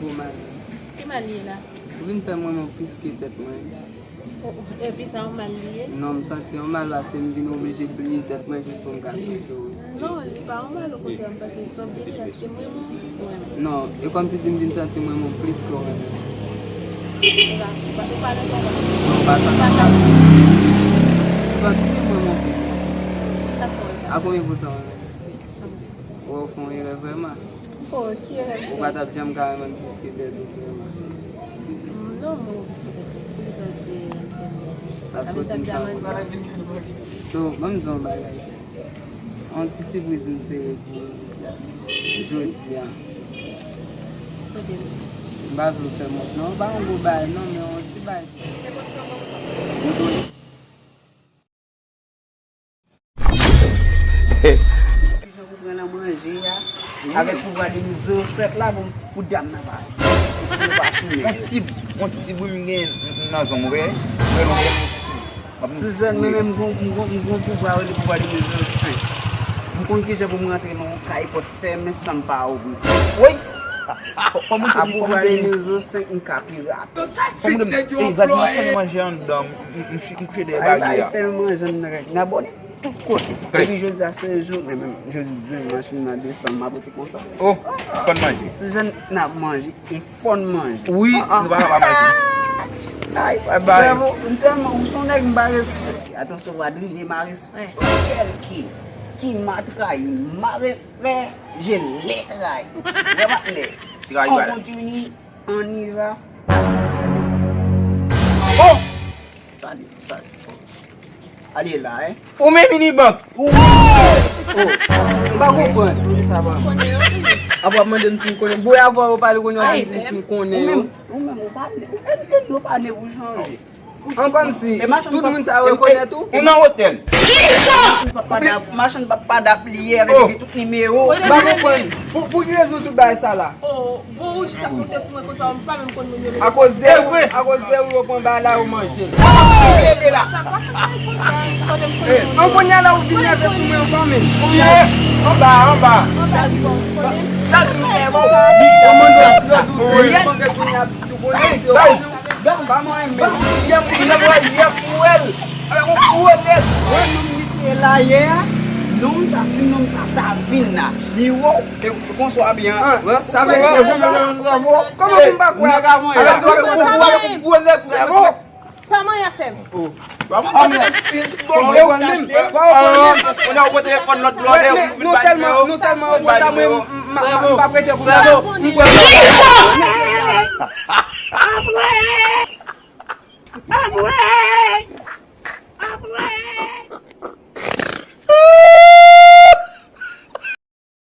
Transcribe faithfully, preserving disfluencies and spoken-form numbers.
Gwo mal. Ki mal li ye la? Ou vin fè m renmen w plis ke tèt mwen. Oh, epi sa yon mal li ye? Non, m santi yon mal paske m vin oblije bliye tèt mwen jis pou m ka sipòte w. Non, li pa yon mal, okontrè, m panse se yon byen paske m renmen w, ou renmen m. Non, e kòmsi di m vin santi m renmen w plis ke w renmen m. Ou pa, ou pa, ou pa renmen w? Non, m pa santi sa. M santi ke m renmen w plis. Sa fè w sa? A konbyen pousan w renmen m? San pousan. Ou fè yon erè vrèman. Oh, ki erè m fè? Ou pa t ap janm ka renmen m plis ke tèt ou vrèman. Mm, non, mwen, poukisa w di erè m fè? Paske w di m sa konsa. So, ban m di w yon bagay. Yon ti sipriz m sere pou jodi a. Kote l? M pa vle w fè m wont non. Pa yon gwo bagay non, men yon ti bagay. Kijan pou pran nan manje a, avèk pouvwa de zewo senk la pou, pou dam nan pa, pou yo pa sou men. Yon ti, yon ti bri m gen nan zon m, oke? Mwen, mwen, mwen, mwen, Ti jèn, mwen menm, m gon, m gon, m gon pouvwa rele pouvwa de zewo senk. M konn kijan pou m rantre nan yon kay pòt fèmen san m pa ouvri. Woy! Fò, fò m moute, fò m moute. A pouvwa de zewo senk, m ka pirate. Fò m moute, ey, gad, m ap fè manje anndan, m, m, m, m kouche dèyè baryè a. Ay, fè manje anndan, n abòne tout kote. Epi jodi a se jou, men menm, jodi dimanch, m nan desanm, m ap rete konsa. Oh, fò n manje. Ti jèn, n ap manje. E fò n manje. Wi, nou pa ka pa manje. Ay, sèvo, m tèlman, ou se yon nèg m pa respè. Atansyon, w a drive m a respè. Kèlke ki ma trayi, ma respè, je le trayi. Wè patnè. On continue, on y va. Oh! Salut, salut. Ale la, hein. Ou menm Unibank. Ou menm. Oh, m pa konprann. Kote sa va? Apre w ap mande m si m konnen. Bwoy, avan yo pale konnen yo ap di m si m konnen yo. Ou menm, ou pa ne, ou, e, e, nou pa ne pou chanje. An kòmsi, tout moun sa yo rekonèt ou. Ou nan otèl. Machann p ap pa dap, machann p ap pa dap li ye avèk li gen tout nimewo. M pa konprann. Pou, pou ki rezon tout bagay sa la? Oh, bon, ou chita konte sou mwen konsa, m pa menm konn moun yo menm. Akoz de ou, akoz de ou yo pran bagay la, yo manje l. Sa pa fè bagay konsa, tande m konnen. An kounye a la ou vin nève sou mwen ankò, men. Anba, anba. Anba ki bò, ou konnen? Sa di m fè bon. Yo mande w si yo douse, yo mande kounye a si w konnen, si yo konnen. Pa mwen menm. Yè m, yè m wè, yè m wè l. Avèk yon gwo nèg. Wè nonm li te la yè a. Nonm sa, si nonm sa ta vin la, li wè w, e konswa byen. Sa vle di, kòman pou m pa kwè? Avèk yon gwo nèg, sèvo. Pa manyen afè m. Fò w konn menm. Fò w konn menm. Non sèlman, non sèlman w pran sa, mwen, m, m, m, m pa prete kou la. M pran.